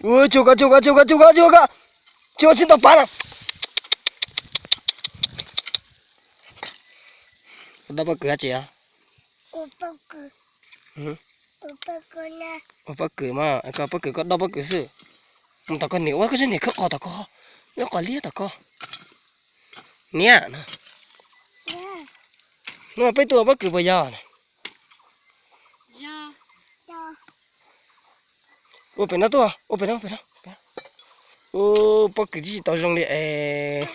Ua, tsuag ko, tsuag ko, tsuag ko, tsuag ko, tsuag ko. Tsuag txhij tau pav na. Koj dob pob kws dab tsi os? Ua pob kws mas, koj pob kws koj dob pob kws xwb. Mus tom koj niam ua koj tsev niam khawb qos tom koj, nyob qos liab tom koj. Niam, hnub no peb tuaj ua pob kws puas yog? Ua pem no tuaj, ua pem no, pem no. Ua pob kws tsis tau zoo li es.